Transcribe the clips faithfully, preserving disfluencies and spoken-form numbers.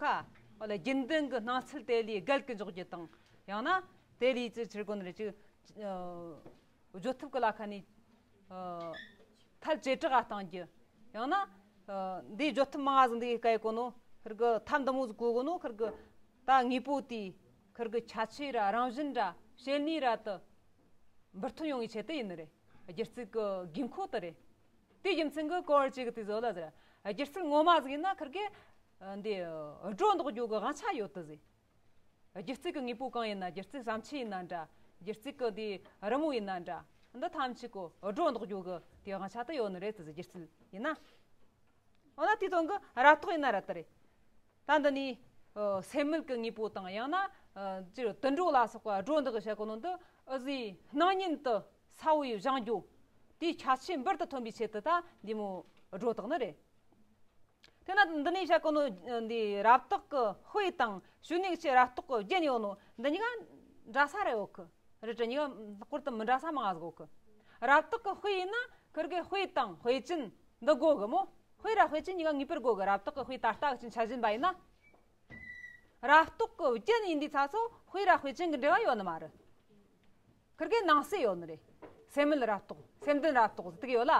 ཁ། འོ་ལ་རྒྱུན་ལྡན་གྱི་སྣང་ཚུལ་དེ་ལས་བརྒལ་གྱི་འཇོག་རྒྱུ་དང་། ཡང་ན་དེ་ལས་ཅི་ཕྱིར་གོ་ནི་རེད་ཅིག་ཨ། བརྗོད་ཐབས་ཀྱི་ལ་ཁ་ནས། ཨ། ཐལ་ཇེ་དྲག་ག་གཏང་རྒྱུ། ཡང་ན། ཨ། འདིའི་བརྗོད་ཐབས་མང་ང་ཟིག་འདི་གི་སྐད་གོ་ནོ་ཁིར་གི་ཐབས་འདི་མོ་ཟིག་གོ་གོ་ནོ་ཁིར་གི་ད་དངོས་པོ་དེའི་ཁིར་གི་ཁྱད་ཆོས་ར་རང་བཞིན་ར་བྱེད་ནུས་ར་དུ་འབུར་ཐོན་ཡོང་བའི་ཆེད་དུ་ཡིན་ནི་རེད། སྒྱུ་རྩལ་གི་དགོས་མཁོ་དེ་རེད། དེའི་རྒྱུ་མཚན་གི་གོ་བར་ཅིག་གི་དེ་བཟོ་ལ་ཟེར། སྒྱུ་རྩལ་ངོ་མ་ཟིག་ཡིན་ན་ཁིར་གི་འདི་སྒྲོ་འདོགས་རྒྱུ་གི་དབང་ཆ་ཡོད་དུ་ཟིག་སྒྱུ་རྩལ་གྱི་དངོས་པོ་གང་ཡིན་ན། སྒྱུ་རྩལ་བརྩམས་ཆོས་ཡིན་ན་འདྲ། སྒྱུ་རྩལ་གྱི་དེ་རི་མོ་ཡིན་ན་འདྲ། འདི་ཐམས་ཅད་ཀྱི་སྒྲོ་འདོགས་རྒྱུ་གི་དེ་དབང་ཆ་དེ་ཡོད་ནི་རེད་དེ། སྒྱུ་རྩལ་ཡིན་ན། འོ་ན་དེའི་དོན་གྱི་རབ་རྟོག་ཡིན་ན་ར་དེ་རེད། ད་འདི་ནི་ཨ། སེམས་མེད་ཀྱི་དངོས་པོ་དང་། ཡང་ན་ཨ། ཅི་དུད་འགྲོ་ལ་སོགས་པ་སྒྲོ་འདོགས་བྱེད་གོ་ནོ་འདི་ཨ་ཟི་སྣང་བརྙན་དུ་གསལ་བོ་ཡི་བཞེངས་རྒྱུ། དེའི་ཁྱད་ཆོས་འབུར་དུ་ཐོན་པའི་ཆེད་དུ་ད་འདི་མོ་སྒྲོ་བཏགས་ནི་རེད། དེ་ན་འདི་ནས་བཤད་གོ་ནོ་འདི་རབ་རྟོག་གི་དཔེ་དང་ཞུ་ནས་ཀྱི་རབ་རྟོག་གི་རྒྱན་ཡོད་ནོ་འདི་གཉིས་ཀ་འདྲ་ས་རེ་ཡོད་གི། རེད་དྲ་གཉིས་ཀ་ལྷག་པར་དུ་མི་འདྲ་ས་མང་ང་ཟིག་ཡོད་གི། རབ་རྟོག་གི་དཔེ་ཡིན་ན་ཁིར་གི་དཔེ་དང་དཔེ་ཅན་འདི་དགོས་གི་མོ། དཔེ་ར་དཔེ་ཅན་གཉིས་ཀ་ངེས་པར་དགོས་གི། རབ་རྟོག་གི་དཔེ་ད་ལྟ་གི་ཆ་བཞིན་པ་ཡིན་ན། རབ་རྟོག་གི་རྒྱན་ཡིན་དུས་ཚ་ཚོ་དཔེ་ར་དཔེ་ཅན་གྱི་འབྲེལ་བ་ཡོད་ནི་མ་རེད། ཁིར་གི་ནང་གསེས་ཡོད་ནི་རེད། སེམས་མེད་རབ་རྟོག་སེམས་ལྡན་རབ་རྟོག་ཟེར་གི་ཡོད་ལ།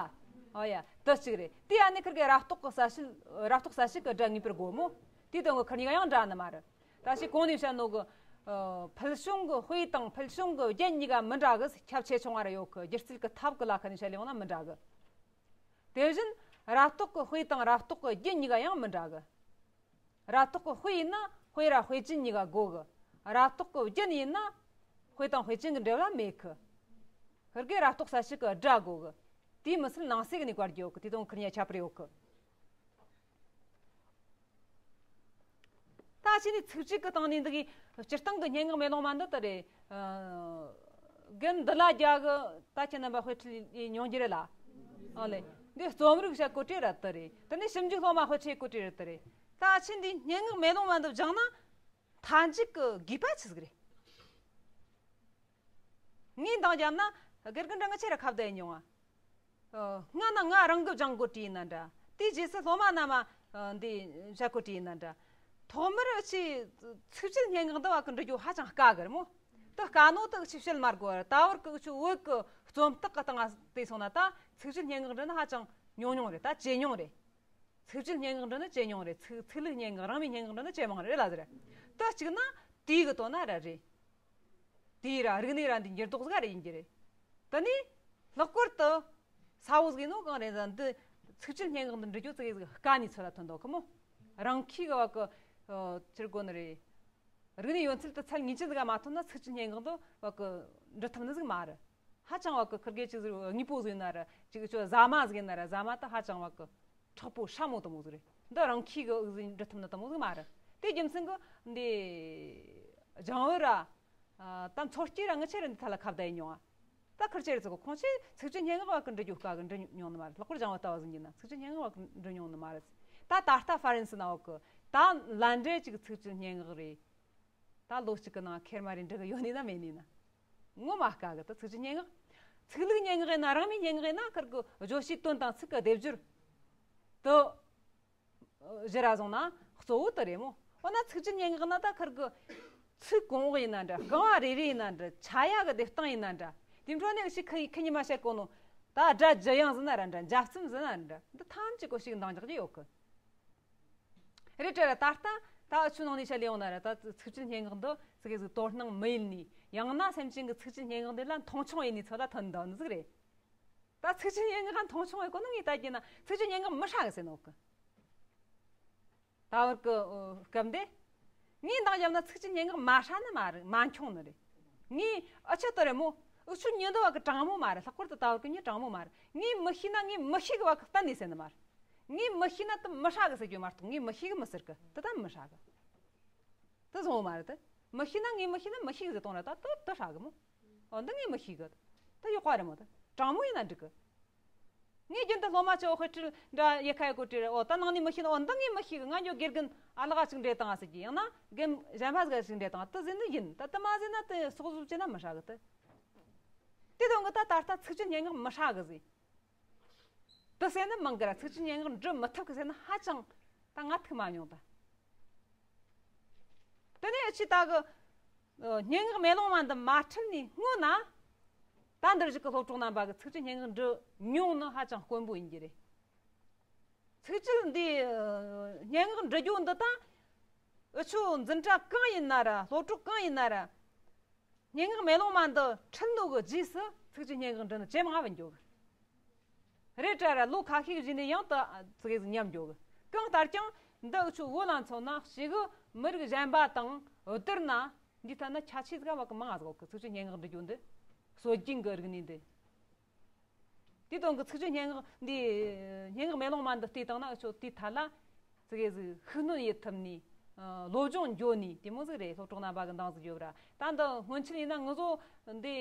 ཨོ་ཡ། དེ་གཅིག་རེད། དེ་ཡ་ནི་ཁིར་གི་རབ་རྟོག་གི་གསལ་བྱེད། རབ་རྟོག་གསལ་བྱེད་གི་སྒྲ་ངེས་པར་དགོས་མོ། དེའི་དོན་གི་ཁིར་གཉིས་ཀ་ཡང་འདྲ་ནི་མ་རེད། ད་ཅི་གོང་ནས་བཤད་ནོ་གི། ཨ། ཕུལ་བྱུང་གི་དཔེ་དང་ཕུལ་བྱུང་གི་རྒྱན་གཉིས་ཀ་མི་འདྲ་གི། ཁྱབ་ཆེ་ཆུང་བ་ར་ཡོད་གི། སྒྱུ་རྩལ་གི་ཐབས་གི་ལ་ཁ་ནས་བཤད་ལེ་ཡོང་ན་མི་འདྲ་གི། དེ་བཞིན་རབ་རྟོག་གི་དཔེ་དང་རབ་རྟོག་གི་རྒྱན་གཉིས་ཀ་ཡང་མི་འདྲ་གི། རབ་རྟོག་གི་དཔེ་ཡིན་ན་དཔེ་ར་དཔེ་ཅན་གཉིས་ཀ་དགོས་གི། རབ་རྟོག་གི་རྒྱན་ཡིན་ན་དཔེ་དང་དཔེ་ཅན་གྱི་འབྲེལ་བ་མེད་གི། ཧར་གི་རབ་རྟོག་གསལ་བྱེད་ཀྱི་སྒྲ་དགོས་གི། དེའི་མི་ཚད་ནང་གསེས་ཀྱི་ནས་བཀར་རྒྱུ་ཡོད་གི། དེ་དང་ཁིར་གཉིས་ཁྱད་པར་ཡོད་གི། ད་ཕྱི་ནས་ཚིགས་བཅད་ཀྱི་སྟེང་ནས་འདི་གི་སྤྱིར་བཏང་གི་སྙན་ངག་མེ་ལོང་མ་འདི་ལྟ་རེད། ཨ། རྒན་འདི་ལ་རྒྱ་གི་ད་ཁྱེད་རྣམ་པ་དཔེ་ཁྲིད་ཡེ་མྱོང་རྒྱུ་རེད་ལ། ཨ་ལེ། འདི་རྩོམ་རིག་བྱ་གོ་ཁྲིད་ར་ལྟ་རེད། དེ་ནས་ཞིབ་འཇུག་སློབ་མ་དཔེ་ཁྲིད་གོ་ཁྲིད་ར་ལྟ་རེད། ད་ཕྱི་འདི་སྙན་ངག་མེ་ལོང་མ་འདི་སྦྱངས་ན་མཐའ་མཇུག་གི་དགོས་པ་ཆི་ཟིག་རེད། ངས་འདང་བརྒྱབ་ན་དགེ་རྒན་འདྲ་ང་ཆེ་ར་ཁ་བརྡ་ཡེ་མྱོང་ང་། ཨ། སྔ་ན་ང་རང་གི་སྦྱང་གོ་དྲིས་ཡིན་ན་འདྲ། དེའི་རྗེས་སུ་སློབ་མ་རྣམས་ཨ། འདི་བྱ་གོ་དྲིས་ཡིན་ན་འདྲ། ཐོག་མར་ཨུ་ཆི་ཚིགས་བཅད་སྙན་ངག་འདི་བ་གི་འབྲི་རྒྱུ་ཧ་ཅང་དཀའ་གི་རེད་མོ། དེ་དཀའ་ནོ་དེ་ཨུ་ཆི་བཤད་མ་དགོས་པར། ད་བར་གི་ཨུ་ཆི་བོད་གི་རྩོམ་སྟེགས་གི་སྟེང་ང་བལྟས་སོང་ན་ད་ཚིགས་བཅད་སྙན་ངག་འབྲི་ན་ཧ་ཅང་ཉུང་ཉུང་རེད། ད་ཇེ་ཉུང་རེད། ཚིགས་བཅད་སྙན་ངག་འབྲི་ནི་ཇེ་ཉུང་རེད། ཚིག་ཚིག་ལྷུག་སྙན་ངག་རང་མོས་སྙན་ངག་འབྲི་ནི་ཇེ་མང་རེད་ལ་ཟེར། དེ་གཅིག་ན་དུས་ཀྱི་དོན་ན་ར་རེད། དུས་ར་རིག་གནས་ར་འདི་འགྱུར་ལྡོག་ཟིག་རེ་ཡིན་གྱི་རེད། དེ་ནས་ལྷག་པར་དུ་ས་བོ་ཟིག་ཡིན་ནོ་གང་རེད་ཟེར་ན། འདི་ཚིགས་བཅད་སྙན་ངག་འདི་འབྲི་རྒྱུ་ཙིག་གེ་ཟིག་དཀའ་གནས་ཚོད་ལ་ཐོན་འདུག་གི་མོ། རང་ཁྱི་གི་བ་གི་ཨ་ཕྱིར་གོ་ནི་རེད། རིག་གནས་ཡོན་ཚད་དུ་ཚད་ངེས་ཅན་ཟིག་མ་ཐོན་ན་ཚིགས་བཅད་སྙན་ངག་འདི་བ་གི་འབྲི་ཐུབ་ནི་ཟིག་མ་རེད། ཧ་ཅང་བ་གི་ཁིར་གེ་ཅིག་ཟིག་དངོས་པོ་ཟིག་ཡིན་ན་ར། ཅིག་ཅོ་ཟ་མ་ཟིག་ཡིན་ན་ར། ཟ་མ་དེ་ཧ་ཅང་བ་གི་མཁྲེགས་པོ་སྲ་མོ་དེ་མོ་ཟིག་རེད། འདི་རང་ཁྱི་གི་དབུགས་ཟིག་འབྲི་ཐུབ་ནི་དེ་མོ་ཟིག་མ་རེད། དེ་རྒྱུ་མཚན་གི་འདི་སྦྱང་བར་ར། ཨ། ད་མཚོ་སྐྱེས་ར་ངི་ཆེ་ར་འདི་ཐད་ལ་ཁ་བརྡ་ཡེ་མྱོང་ང་། ད་ཁིར་ཆེ་ར་ཚོ་གི་ཁོང་ཆེ་ཚིགས་བཅད་སྙན་ངག་བ་གི་འབྲི་རྒྱུ་དཀའ་གི། འབྲི་མྱོང་ནི་མ་རེད། ལྷག་པར་སྦྱང་བ་ལྟ་བུ་ཟིག་ཡིན་ན་ཚིགས་བཅད་སྙན་ངག་བ་གི་འབྲི་མྱོང་ནི་མ་རེད། ད་ད་ལྟ་ཧྥ་རན་སི་ན་བ་གི་ད་ལ་འདྲེ་ཅིག་ཚིགས་བཅད་སྙན་ངག་རེད། ད་ལོ་གཅིག་གི་ནང་ཁེར་མ་རེ་འབྲི་གི་ཡོད་ནི་ན་མེད་ནི་ན། ངོ་མ་དཀའ་གི། ད་ཚིགས་བཅད་སྙན་ངག་ཚིག་ལྷུག་སྙན་ངག་ཡིན་ན་རང་མོས་སྙན་ངག་ཡིན་ན་ཁིར་གི་བརྗོད་བྱའི་དོན་དང་ཚིག་གི་སྡེབ་སྦྱོར་དུ་གཞི་ར་བཟུང་ན་གཙོ་བོ་དེ་རེད་མོ། འོ་ན་ཚིགས་བཅད་སྙན་ངག་ན་ད་ཁིར་གི་ཚིག་གོང་འོག་ཡིན་ན་འདྲ། རྐང་བ་རེ་རེ་ཡིན་ན་འདྲ། ཆ་ཡ་གི་སྡེབ་སྟངས་ཡིན་ན་འདྲ། དེ་འཕྲོ་ནས་ཞིག་ཁི་ཁི་ཉི་མ་བཤད་གོ་ནོ། ད་སྒྲ་ལྗི་ཡང་ཟིན་ན་ར་འདྲ། འཇའ་ཚོན་ཟིན་ན་འདྲ། འདི་ཐམས་ཅད་གོ་ཞིག་འདང་རྒྱག་རྒྱུ་ཡོད་གི། རེད་དྲ་ར། ད་ལྟ་ད་ཆུ་ནང་ནས་བཤད་ལེ་ཡོང་ན་ར། ད་ཚིགས་བཅད་སྙན་ངག་འདི་ཙིག་གེ་ཟིག་དོ་སྣང་མི་ཡེད་ནི། ཡང་ན་སེམས་ཅན་གྱི་ཚིགས་བཅད་སྙན་ངག་འདི་ལ་མཐོང་ཆུང་ཡེད་ནི་ཚོ་ལ་ཐོན་འདུག་ནི་ཟིག་རེད། ད་ཚིགས་བཅད་སྙན་ངག་མཐོང་ཆུང་ཡེད་གོ་ནི། ངས་ད་རྒྱུ་ན་ཚིགས་བཅད་སྙན་ངག་མི་ཧྲ་གི་ཟེར་ནོ་གི། ད་བར་གི་སྐབས་འདི་ངས་འདང་བརྒྱབ་ན་ཚིགས་བཅད་སྙན་ངག་མ་ཧྲ་ནི་མ་རེད། མ་འཁྱོངས་ནི་རེད། ངས་ཨ་ཆི་དེ་རེད་མོ། ཨུ་ཆུ་ཉི་འདི་བ་གི་དྲང་མོ་མ་རེད། ལྷག་པར་དུ་ད་བར་གི་ཉི་དྲང་མོ་མ་རེད། ངས་མི་ཤེས་ན་ངས་མི་ཤེས་གི་བ་གི་གཏན་ནས་ཟེར་ནི་མ་རེད། ངས་མི་ཤེས་ན་དེ་མི་ཧྲ་གི་ཟེར་རྒྱུ་མ་གཏོགས། ངས་མི་ཤེས་གི་མི་ཟེར་གི། དེ་ད་མི་ཧྲ་གི། དེ་བཟང་བོ་མ་རེད། དེ་མི་ཤེས་ན་ངས་མི་ཤེས་ན་མི་ཤེས་གི་ཟེར་གཏོང་ར། ད་དེ་དེ་ཧྲ་གི་མོ། འོ་འདི་ངས་མི་ཤེས་གི། དེ་ཡག་པ་རེད་མོ། དེ་དྲང་མོ་ཡིན་ན་འགྲིག་གི། ངས་རྒྱུན་དུ་སློབ་མ་ཆོ་དཔེ་ཁྲིད་འདྲ་ཡེ་ཁ་ཡེ་གོ་ཁྲིད་རེད། འོ་ད་ནང་ནས་མི་ཤེས་ན། འོ་འདི་ངས་མི་ཤེས་གི། ང་འགྱོ་དགེ་རྒན་ཨ་ལགས་ཅིག་འདྲེ་བཏང་ཟེར་གི། ཡང་ན་རྒན་གཞན་པ་ཟིག་ཅིག་འདྲེ་བཏང་། དེ་ཟིན་ནི་ཡིན། ད་དེ་མ་ཟིན་ན་དེ་སོག་བཟོ་བྱས་ན་མི་ཧྲ་གི། དེ་དེ་དོན་གི་ད་ད་ལྟ་ཚིགས་བཅད་སྙན་ངག་མི་ཧྲ་གི་ཟིག་དེ་ཟེར་ནི་མང་གི་ར། ཚིགས་བཅད་སྙན་ངག་འབྲི་མི་ཐུབ་གི་ཟེར་ནི་ཧ་ཅང་ད་ང་ཐུག་མ་མྱོང་ད། དེ་ནས་ཨ་ཆི་ད་གི་སྙན་ངག་མེ་ལོང་མ་འདི་མ་ཁྲིད་ནས་སྔོན་ན། ད་འདིར་བཞུགས་ཀྱི་སློབ་གྲོགས་རྣམ་པ་གི་ཚིགས་བཅད་སྙན་ངག་འབྲི་མྱོང་ནི་ཧ་ཅང་དཀོན་པོ་ཡིན་གྱི་རེད། ཚིགས་བཅད་འདི་སྙན་ངག་འབྲི་རྒྱུ་འདི་དང་། འུ་ཆོ་འཛིན་གྲྭ་གང་ཡིན་ན་ར། སློབ་གྲོགས་གང་ཡིན་ན་ར། སྙན་ངག་མེ་ལོང་མ་འདི་ཁྲིད་ནོ་གི་རྗེས་སུ་ཚིགས་བཅད་སྙན་ངག་འབྲི་ནི་ཇེ་མང་བ་འགྱོ་གི་རེད་དྲ་ར། ལོ་ཁ་ཤས་ཀྱི་རྗེས་ནས་ཡང་དུ་ཙི་གེ་ཟིག་ཉམས་འགྱོ་གི་གང་ལྟར་ཀྱང་འདི་འུ་ཆོ་བོད་ལ་མཚོན་ན་ཞེ་གི་མི་རིགས་གཞན་པ་དང་བསྡུར་ན་འདི་ལྟ་ན་ཁྱད་ཆོས་ཟིག་བ་གི་མང་ང་ཟིག་གི་ཚིགས་བཅད་སྙན་ངག་འབྲི་རྒྱུ་འདི་སྲོལ་རྒྱུན་གི་རིག་གནས་འདི། དེ་དོན་གི་ཚིགས་བཅད་སྙན་ངག་འདི་སྙན་ངག་མེ་ལོང་མ་འདི་བལྟས་བཏང་ན་འུ་ཆོ་དེའི་ཐད་ལ་ཙི་གེ་ཟིག་ཤུགས་སྣོན་ཡེད་ཐུབ་ནས། ཨ། སློབ་སྦྱོང་འགྱོ་ནས་དེ་མོ་ཟིག་རེད། སློབ་གྲོགས་རྣམ་པ་གི་འདང་ཟིག་ཡོད་ར། ད་འདི་སྔོན་ཆད་ཡིན་ན་ང་ཚོ་འདི་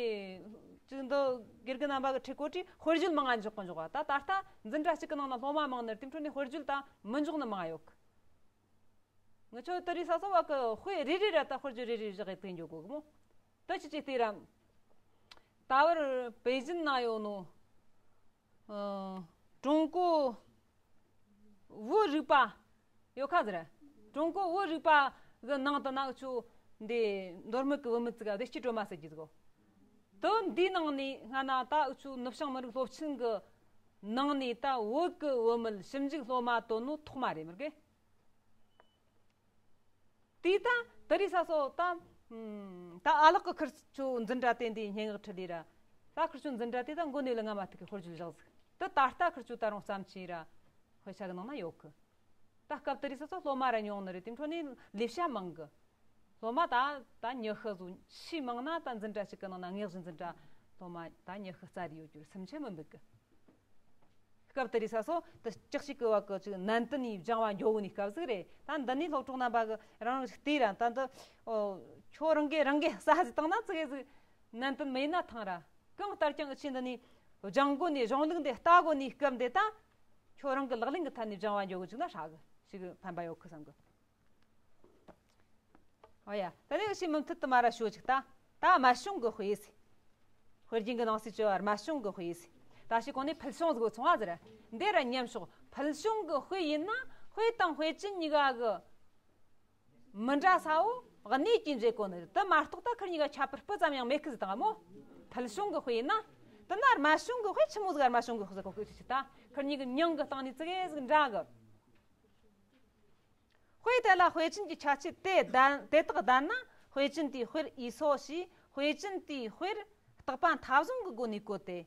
ཅིག་འདི་དགེ་རྒན་རྣམ་པ་གི་ཁྲིད་གོ་དུས་དཔེར་བརྗོད་མང་ང་འཇོག་གི་འཇོག་པ། ད་ད་ལྟ་འཛིན་གྲྭ་གཅིག་གི་ནང་ན་སློབ་མ་མང་ནི་རེད། དེ་འཕྲོ་ནས་དཔེར་བརྗོད་ད་མི་འཇོག་ནི་མང་ཡོད་གི་ང་ཆོ་དེ་རིང་ས་སོ་བ་གི་དཔེ་རེ་རེ་ར་ད་དཔེར་བརྗོད་རེ་རེ་བཞག་གི་དེ་འཇོག་གོ་གི་མོ། ད་ཅི་ཅི་དེ་ར། ད་བར་པེ་ཅིན་ན་ཡོད་ནོ། ཨ། ཀྲུང་གོ་བོད་རིག་པ་ཡོད་ཁ་ཟེར། ཀྲུང་གོ་བོད་རིག་པ་གི་ནང་དུ་ན་འུ་ཆོ་འདི་མདོ་སྨད་གི་བུད་མེད་ཅིག་ག་བདེ་སྐྱིད་སྒྲོལ་མ་ཟེར་གྱི་ཟིག་གོ། དོན་འདིའི་ནང་ནས་སྔ་ན་ད་འུ་ཆོ་ནུབ་བྱང་མི་རིགས་སློབ་ཆེན་གི་ནང་ནས་ད་བོད་གི་བུད་མེད་ཞིབ་འཇུག་སློབ་མ་བཏོན་ནོ་ཐོག་མ་རེད་མི་དགེ། དེས་ད་དེ་རིང་ས་སོ་ད། ཨམ། ད་ཨ་ལགས་ཀྱི་ཁིར་ཆོ་འཛིན་གྲྭ་དེ་འདི་སྙན་ངག་ཁྲིད་ལས་ར། ད་ཁིར་ཆོ་འཛིན་གྲྭ་དེ་ད་མགོ་ནས་ལ་ང་མ་ཐུག་གི་དཔེར་བརྗོད་བཞག་ཟིག་ད་ད་ལྟ་ཁིར་ཆོ་ད་རུང་བརྩམས་ཆོས་ར་དཔེ་ཆ་གི་ནང་ན་ཡོད་གི་ད་སྐབས་དེ་རིང་ས་སོ་སློབ་མ་ར་ཉུང་ནི་རེད། དེ་འཕྲོ་ནས་ལས་བྱ་མང་གི་སློབ་མ་ད་ད་ཉི་ཤུ་ཟིག་ཆེས་མང་ན་ད་འཛིན་གྲྭ་གཅིག་གི་ནང་ན་ངོས་བཞིན་འཛིན་གྲྭ་སློབ་མ་ད་ཉི་ཤུ་རྩ་རེ་ཡོད་རྒྱུ་རེད། སུམ་ཆ་མི་འབུད་གི་སྐབས་དེ་རིང་ས་སོ་དེ་ལྕགས་ཤིག་གི་བ་གི་ཅིག་ནན་ཏན་ནས་སྦྱང་བ་འགྱོ་གི་ནི་སྐབས་ཟིག་རེད། ད་འདི་ནས་སློབ་གྲོགས་རྣམ་པ་གི་རང་རང་ཞིག་བལྟས་ར་ད་འདི། ཨོ། ཁྱོད་རང་གིས་རང་གིས་ས་ཟིག་བཏང་ན་ཙི་གེ་ཟིག་ནན་ཏན་མེད་ན་ཐང་ར། གང་ལྟར་ཀྱང་འུ་ཆོས་འདི་ནས་སྦྱང་གོ་ནི་གཞུང་ལུགས་འདི་ལྟ་གོ་ནི་སྐབས་འདི་ད་ཁྱོད་རང་གི་ལག་ལེན་གི་ཐད་ནས་སྦྱང་བ་འགྱོ་གི་ཅིག་ན་ཧྲ་གི་ཞིག་ཕན་པ་ཡོད་གི་བསམ་གི་ཨོ་ཡ། ད་ནི་ཞིག་མུ་མཐུད་དུ་མ་ར་ཤོད་ཅིག་ད། ད་སྨད་བྱུང་གི་དཔེ་ཟེར། དཔེ་རྒྱན་གྱི་ནང་གསེས་བཅོས་པ་སྨད་བྱུང་གི་དཔེ་ཟེར། ད་ཞིག་གོང་ནས་ཕུལ་བྱུང་ཟིག་ཚོང་བ་ཟེར། འདི་ར་མཉམ་ཞོག་ཕུལ་བྱུང་གི་དཔེ་ཡིན་ན་དཔེ་དང་དཔེ་ཅན་གཉིས་ཀ་གི་མི་འདྲ་ས་བོ་གནས་ཀྱིས་འབྱེད་གོ་ནི་རེད། དེ་མ་གཏོགས་ད་ཁིར་གཉིས་ཀ་ཁྱད་པར་སྤུ་ཙམ་ཡང་མེད་ཁི་ཟིག་དང་མོ། ཕུལ་བྱུང་གི་དཔེ་ཡིན་ན། དེ་ན་སྨད་བྱུང་གི་དཔེ་ཆི་མོ་ཟིག་སྨད་བྱུང་གི་དཔེ་ཟིག་གོ་ཁི་ཆི་ཆི་ད་ཁིར་གཉིས་ཀྱི་མྱིང་གི་སྟེང་ནས་ཙི་གེ་ཟིག་འདྲ་གི་དཔེ་དེ་ལ་དཔེ་ཅན་གྱི་ཁྱད་ཆོས་དེ་ལྡན་དེ་དག་ལྡན་ན་དཔེ་ཅན་དེའི་དཔེར་ཡུས་སོ་ཞེས་དཔེ་ཅན་དེའི་དཔེར་རྟག་པ་མཐའ་བཟུང་གི་སྒོ་ནས་བཀོད་དེ།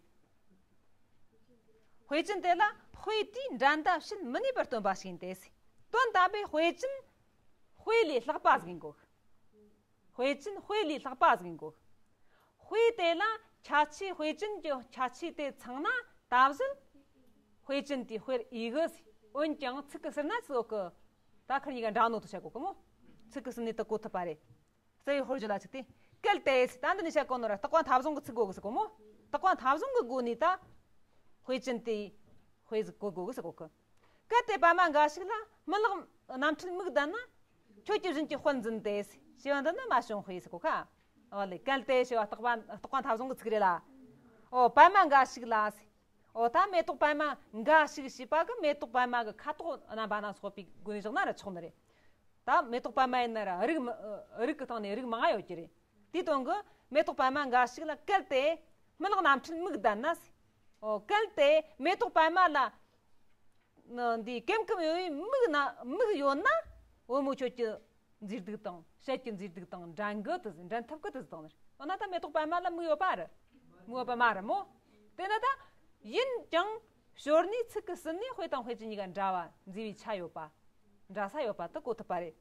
དཔེ་ཅན་དེ་ལ་དཔེ་དེའི་འགྲན་ཟླ་བྱེད་མི་ནུས་པར་སྟོན་པ་ཞིག་ཡིན་ཏེ། དོན་དམ་པའི་དཔེ་ཅན་དཔེ་ལས་ལྷག་པ་ཟིག་ཡིན་དགོས། དཔེ་ཅན་དཔེ་ལས་ལྷག་པ་ཟིག་ཡིན་དགོས། དཔེ་དེ་ལ་ཁྱད་ཆོས་དཔེ་ཅན་གྱི་ཁྱད་ཆོས་དེ་ཚང་ན་ད་གཟོད་དཔེ་ཅན་དེའི་དཔེར་ཡུས་གི་ཟེར། འོན་ཀྱང་ཚིག་གི་ཟུར་ན་ཚིག་ཡོད་གི་ད་ཁིར་གཉིས་ཀ་འདྲ་ནོ་དུ་བྱ་དགོས་གི་མོ། ཚིག་གི་ཟུར་ནས་དུ་གོ་ཐུབ་པ་རེད། རྩ་བའི་དཔེར་བརྗོད་ལ་ཆགས་ཏེ། གལ་ཏེ་ཟེར། ད་འདི་ནས་བཤད་གོ་ནོ་ར་རྟག་པ་མཐའ་བཟུང་གི་ཚིག་དགོས་གི་ཟེར་གོ་མོ། རྟག་པ་མཐའ་བཟུང་གི་སྒོ་ནས་ད་དཔེ་ཅན་དེའི་དཔེ་ཟིག་གོ་དགོས་གི་ཟེར་གོ་གི་གལ་ཏེ་པད་མ་འགའ་ཞིག་ལ་སྨིན་ལག་རྣམ་འཕྲུལ་མིག་ལྡན་ན། ཁྱོད་ཀྱི་བཞིན་གྱི་དཔལ་འཛིན་ཏེ། ཞེས་པ་འདི་ནི་སྨད་བྱུང་དཔེ་ཟེར་གོ་ཁ། འོ་ལེ། གལ་ཏེ་ཞེས་པ་རྟག་པ་རྟག་པ་མཐའ་བཟུང་གི་ཚིག་རེད་ལ། འོ་པད་མ་འགའ་ཞིག་ལ་ཟེར། འོ་ད་མེ་ཏོག་པད་མ་འགའ་ཞིག་ཞེས་པ་གི་མེ་ཏོག་པད་མ་གི་ཁ་དོག་རྣམ་པ་སྣ་ཚོགས་པའི་སྒོ་ནས་བཞག་ན་ར་ཆོག་ནི་རེད། ད་མེ་ཏོག་པད་མ་ཡིན་ན་ར་རིགས་མ་རིགས་ཀྱི་སྟེང་ནས་རིགས་མང་ང་ཡོད་ཀྱི་རེད། དེའི་དོན་གི་མེ་ཏོག་པད་མ་འགའ་ཞིག་ལ་གལ་ཏེ་སྨིན་ལག་རྣམ་འཕྲུལ་མིག་ལྡན་ན་ཟེར། འོ་གལ་ཏེ་མེ་ཏོག་པད་མ་ལ། ནི་འདི་ཀེམ་ཀེམ་ཡོད་པའི་མིག་ན་མིག་ཡོད་ན། བུ་མོ་ཁྱོད་ཀྱི་མཛེས་སྡུག་དང་བྱད་ཀྱི་མཛེས་སྡུག་དང་འགྲན་གི་དུ་འགྲན་ཐུབ་གི་དུ་དང་ནི། འོ་ན་ད་མེ་ཏོག་པད་མ་ལ་མིག་ཡོད་པ་རེད། མིག་ཡོད་པ་མ་རེད་མོ། དེ་ན་ད་ཡིན་ཀྱང་ཞོར་ནས་ཚིག་གི་ཟུར་ནས་དཔེ་དང་དཔེ་ཅན་གཉིས་ཀ་འདྲ་བ་མཛེས་པའི་ཆ་ཡོད་པ། འདྲ་ས་ཡོད་པ་དུ་གོ་ཐུབ་པ་རེད།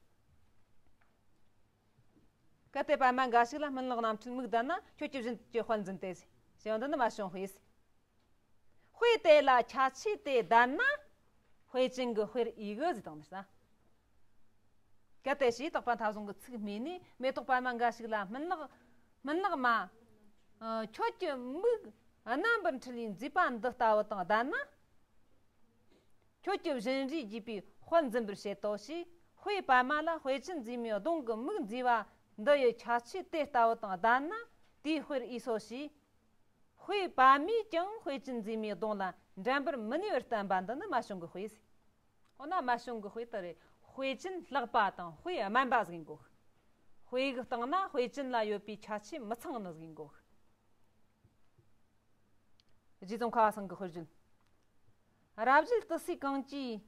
གལ་ཏེ་པད་མ་འགའ་ཞིག་ལ་སྨིན་ལག་རྣམ་འཕྲུལ་མིག་ལྡན་ན། ཁྱོད་ཀྱི་བཞིན་གྱི་དཔལ་འཛིན་ཏེ། ཞེས་པ་འདི་ནི་སྨད་བྱུང་དཔེ། དཔེ་དེ་ལ་ཁྱད་ཆོས་དེ་ལྡན་ན། དཔེ་ཅན་གྱི་དཔེར་ཡུས་གི་ཟེར་དང་ནི་ས། གལ་ཏེ་ཞེས་རྟག་པ་མཐའ་བཟུང་གི་ཚིག་སྨྲས་ནས། མེ་ཏོག་པད་མ་འགའ་ཞིག་ལ་སྨིན་ལག་སྨིན་ལག་མ། ཨ། ཁྱོད་ཀྱི་མིག་རྣམ་པར་འཕྲུལ་བའི་མཛེས་པ་འདི་ལྟ་བུ་དང་ལྡན་ན། ཁྱོད་ཀྱི་བཞིན་རས་བརྗིད་པའི་དཔལ་འཛིན་པར་བྱེད་དོ་ཞེས། དཔེ་པད་མ་ལ་དཔེ་ཅན་མཛེས་མའི་གདོང་གི་མིག་མཛེས་པ་འདི་ཡི་ཁྱད་ཆོས་དེ་ལྟ་བུ་དང་ལྡན་ན། དེའི་དཔེར་ཡུས་སོ་ཞེས། དཔེ་པད་མས་ཀྱང་དཔེ་ཅན་མཛེས་མའི་གདོང་ལ་འགྲན་པར་མི་ནུས་པར་བསྟན་པ་འདི་ནི་སྨད་བྱུང་གི་དཔེ་ཟེར། འོ་ན་སྨད་བྱུང་གི་དཔེ་དེ་རེད། དཔེ་ཅན་ལྷག་པ་དང་དཔེ་དམན་པ་ཟིག་ཡིན་དགོས། དཔེ་གི་སྟེང་ན་དཔེ་ཅན་ལ་ཡོད་པའི་ཁྱད་ཆོས་མི་ཚང་ནི་ཟིག་ཡིན་གོ། རྗེ་ཙོང་ཁ་བ་ཚང་གི་དཔེར་བརྗོད། རབ་བྱེད་དུ་སའི་གང་གིས།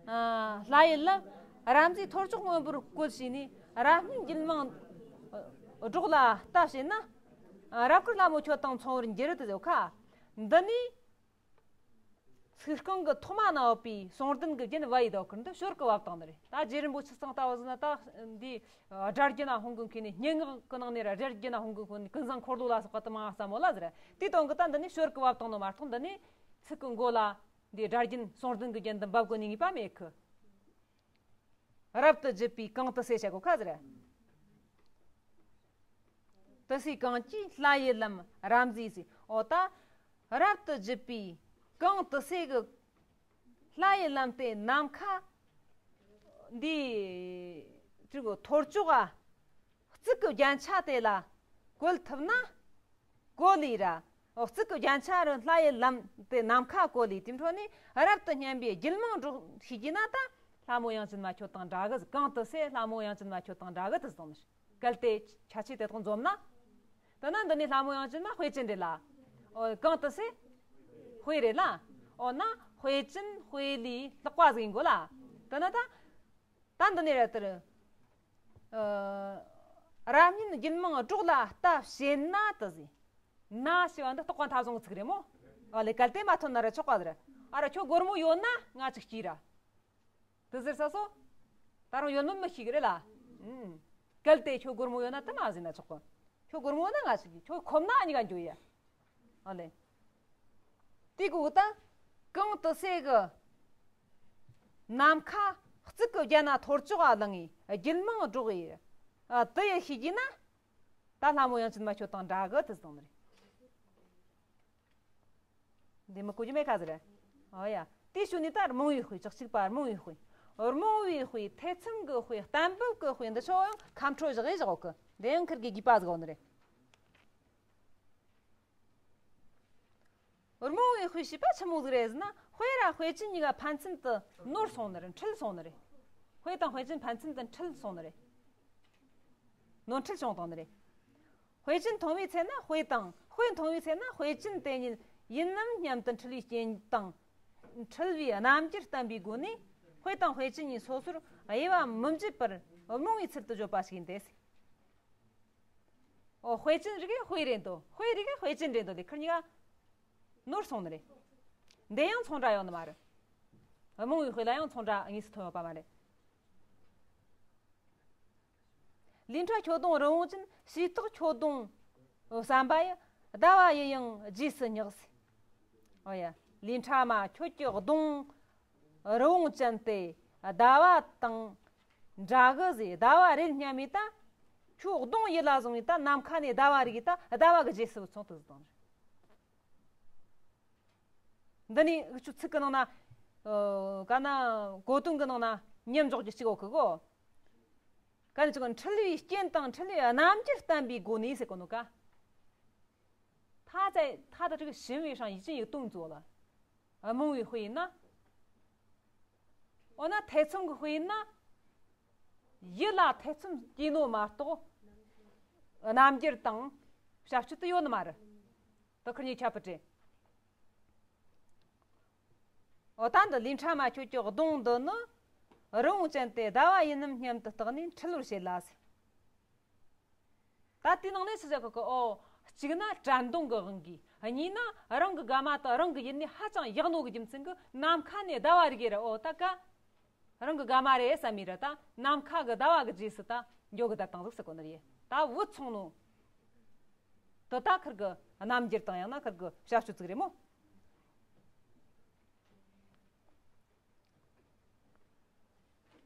ཨ། ལྷ་ཡི་ལམ། རབ་མཛེས་ཐོར་ཅོག་སྔོན་པོར་བཀོད་བྱས་ནས། རབ་སྙན་རྒྱུད་མང་སྒྲོག་ལ་ལྟ་བྱེད་ན། རབ་དཀར་ལྷ་མོ་ཁྱོད་དང་མཚུངས་པར་འགྱུར་དུ་ཡོད་ཁ། འདི་ནི། ཚིག་རྐང་གི་ཐོག་མ་ན་ཡོད་པའི་ཟུང་ལྡན་གྱི་རྒྱན་བ་ཡི་དོ་ཁུར་འདི་ཞོར་གྱི་བབ་བཏང་ནི་རེད། ད་རྗེ་རིན་པོ་ཆེ་ཚང་ལྟ་བུ་ཟིན་ན་ད་འདི་སྒྲ་རྒྱུད་ན་ཧོང་གི་མཁན་ནི་སྙན་ངག་གི་ནང་ནས་ར་སྒྲ་རྒྱུད་ན་ཧོང་གི་མཁན་ནི་ཀུན་བཟང་འཁོར་ལོ་ལ་སོགས་པ་དུ་མ་བསམ་མོ་ལ་ཟེར། དེ་དོན་གི་ད་འདི་ནི་ཞོར་གྱི་བབ་བཏང་ནི་མ་གཏོགས། འདི་ནི་ཚིག་གི་མགོ་ལ་འདི་སྒྲ་རྒྱུན་ཟུང་ལྡན་གྱི་རྒྱན་དུ་འབབ་དགོས་ནི་ངེས་པ་མེད་ཁི། རབ་ཏུ་བརྗིད་པའི་གང་དུ་སེ་བྱ་གོ་ཁ་ཟེར། དུ་སའི་གང་གིས་ལྷ་ཡི་ལམ་རབ་མཛེས་སི། འོ་ད་རབ་ཏུ་བརྗིད་པའི་གང་དུ་སའི་གི་ལྷ་ཡི་ལམ་དེ་ནམ་མཁའ་འདི་ཅིག་གི་ཐོར་ཅོག་ག་གཙུག་གི་རྒྱན་ཆ་དེ་ལ་བཀོད་ཐུབ་ན། གོ་ལི་ར། འོ་གཙུག་གི་རྒྱན་ཆ་རུ་ལྷ་ཡི་ལམ་དེ་ནམ་མཁའ་གོ་ལི་དེ་འཕྲོ་ནས་རབ་ཏུ་སྙན་པའི་རྒྱུད་མང་སྒྲོགས་ཤེས་ཀྱི་ན་ད། ལྷ་མོ་དབྱངས་ཅན་མ་ཁྱོད་དང་འདྲ་གི་ཟིག། གང་དུ་སེ་ལྷ་མོ་དབྱངས་ཅན་མ་ཁྱོད་དང་འདྲ་གི་དུ་ཟིག་དང་ནི། གལ་ཏེ་ཁྱད་ཆོས་དེ་དག་འཛོམས་ན། དེ་ན་འདི་ནི་ལྷ་མོ་དབྱངས་ཅན་མ་དཔེ་ཅན་རེད་ལ། འོ་གང་དུ་སེ་དཔེ་རེད་ལ། འོ་ན་དཔེ་ཅན་དཔེ་ལས་ལྷག་པ་ཟིག་ཡིན་དགོས་ལ། དེ་ན་ད། ད་འདི་ནས་ར་དེར། ཨ། རབ་སྙན་རྒྱུད་མང་སྒྲོག་ལ་ལྟ་བྱེད་ན་དུ་ཟེར། ན་ཞེས་པ་འདི་རྟོག་པ་མཐའ་བཟུང་གི་ཚིག་རེད་མོ། ཨ་ལེ་གལ་ཏེ་མ་ཐོན་ན་ར་ཆོག་པ་ཟེར། ཨ་ར་ཁྱོད་སྒོར་མོ་ཡོད་ན་ང་ཅིག་སྐྱིས་ར། དུ་ཟེར་ས་སོ། ད་རུང་ཡོད་མིན་མི་ཤེས་གི་རེད་ལ། ཨུམ། གལ་ཏེ་ཁྱོད་སྒོར་མོ་ཡོད་ན་དུ་མ་ཟེར་ན་ཆོག་གི། ཁྱོད་སྒོར་མོ་ཡོད་ན་ང་ཅིག་སྐྱིས། ཁྱོད་ཁོམ་ན་ཨ་ཉི་ག་འགྱོ་ཡ། ཨ་ལེ། དེ་གུ་ད་གང་དུ་སེ་གི་ནམ་མཁའ་གཙུག་གི་རྒྱན་ན་ཐོར་ཅོག་ག་ལངས་ངེ་རྒྱུད་མང་སྒྲོག་ཡེ། ཨ་དུ་ཡེ་ཤེས་ཀྱི་ན། ད་ལྷ་མོ་དབྱངས་ཅན་མ་ཁྱོད་དང་འདྲ་གི་དུ་ཟིག་དང་ནི་རེད། འདི་མི་གོ་རྒྱུ་མེད་ཁ་ཟེར། ཨོ་ཡ། དེ་ཞུ་ནི་ད་རྨོངས་པའི་དཔེ། ཅིག་ཅིག་པ་རྨོངས་པའི་དཔེ། རྨོངས་པའི་དཔེ། ཐེ་ཚོམ་གི་དཔེ། གཏན་འབེབས་གི་དཔེ། འདི་ཆོ་ཡང་ཁ་འཕྲོ་བཞག་ཡེ་བཞག་གི། འདི་ཡང་ཁིར་གི་དགོས་པ་ཟིག་ཡོད་ནི་རེད། རྨོངས་པའི་དཔེ་ཞེས་པ་ཆི་མོ་ཟིག་རེད་ཟེར་ན། དཔེ་ར་དཔེ་ཅན་གཉིས་ཀ་ཕན་ཚུན་དུ་ནོར་སོང་ནི་རེད། འཁྲུལ་སོང་ནི་རེད། དཔེ་དང་དཔེ་ཅན་ཕན་ཚུན་དུ་འཁྲུལ་སོང་ནི་རེད། ནོར་འཁྲུལ་བྱུང་བཏང་ནི་རེད། དཔེ་ཅན་མཐོང་བའི་ཚེ་ན་དཔེ་དང་། དཔེ་མཐོང་བའི་ཚེ་ན་དཔེ་ཅན་དེ་ཉིད་ཡིན་ནམ་སྙམ་དུ་འཁྲུལ་བའི་རྐྱེན་དང་། འཁྲུལ་བའི་རྣམ་འགྱུར་བསྟན་པའི་སྒོ་ནས། དཔེ་དང་དཔེ་ཅན་གཉིས་སོ་སོར་དབྱེ་བ་མི་འབྱེད་པར་རྨོངས་པའི་ཚུལ་དུ་བརྗོད་པ་ཞིག་ཡིན་ཏེ། ཨོ། དཔེ་ཅན་རིགས་དཔེ་རེད་འདོད། དཔེ་རིགས་དཔེ་ཅན་རེད་འདོད་ལས་ཁིར་གཉིས་ཀ་ནོར་སོང་ནི་རེད། འདི་ཡང་མཚུངས་འདྲ་ཡོད་ནི་མ་རེད། རྨོངས་པའི་དཔེ་ལ་ཡང་མཚུངས་འདྲ་དངོས་སུ་ཐོན་ཡོད་པ་མ་རེད། ལུས་ཕྲ་ཁྱོད་གདོང་རི་བོང་ཅན། ཕྱིས་ཐོག་ཁྱོད་གདོང་བསམ་པ་ཡི། ཟླ་བ་ཡི་ཡང་རྗེས་སུ་བསྙེགས་སི། ཨོ་ཡ། ལུས་ཕྲ་མ་ཁྱོད་ཀྱི་གདོང་རི་བོང་ཅན་ཏེ་ཟླ་བ་དང་འདྲ་གི་ཟེར། ཟླ་བ་རེད་སྙམ་མི་ད། ཁྱོད་གདོང་ཡིད་ལ་བཟུང་བའི་ད་ནམ་མཁའ་ནས་ཟླ་བ་རིག་གི་ད་ཟླ་བ་གི་རྗེས་སུ་བུད་སོང་དུ་ཟེར་དང་། འདི་ནི་འུ་ཆོ་ཚིག་གི་ནང་ན། ཨོ། ག་ན་གོ་དོན་གི་ནང་ན་མཉམ་འཇོག་རྒྱུ་གཅིག་ཡོད་གི་གོ། ག་ནི་ཅིག་འཁྲུལ་བའི་རྐྱེན་དང་འཁྲུལ་བའི་རྣམ་འགྱུར་བསྟན་པའི་སྒོ་ནས་ཟེར་གོ་ནོ་ཀ། 他在他的这个行为上已经有动作了。 རྨོངས་པའི་དཔེ་ཡིན་ན། འོ་ན་ཐེ་ཚོམ་གྱི་དཔེ་ཡིན་ན། ཡིད་ལ་ཐེ་ཚོམ་སྐྱེས་ནོ་མ་གཏོགས། རྣམ་འགྱུར་དང་བྱ་སྤྱོད་དུ་ཡོད་ནི་མ་རེད། དེ་ཁིར་གཉིས་ཁྱད་པར་རེད། འོ་ད་འདི་ལུས་ཕྲ་མ་ཁྱོད་ཀྱི་གདོང་འདི་ནི། རི་བོང་ཅན་ཏེ་ཟླ་བ་ཡིན་ནམ་སྙམ་དུ་བརྟགས་ནས་འཁྲུལ་བར་བྱེད་ལ་ཟེར། ད་དེའི་ནང་ནས་ཆི་ཟེར་གི་གི། ཨོ། གཅིག་ན་དྲན་གདུང་གི་དབང་གིས། གཉིས་ན་རང་གི་དགའ་མ་དང་རང་གི་ཡིད་ནི་ཧ་ཅང་ཡག་ནོ་གི་རྒྱུ་མཚན་གྱིས་ནམ་མཁའ་ནས་ཟླ་བ་རིག་གི་ར། ཨོ་ད་ཀ། རང་གི་དགའ་མ་རེད་བསམ་མི་ར་ད་ནམ་མཁའ་གི་ཟླ་བ་གི་རྗེས་སུ་ད་འགྱོ་གི་ད་བཏང་ཟིག་ཟེར་གོ་ནི་རེད། ད་བུད་སོང་ནོ། དེ་ད་ཁིར་གི་རྣམ་འགྱུར་དང་ཡང་ན་ཁིར་གི་བྱ་སྤྱོད་ཅིག་རེད་མོ།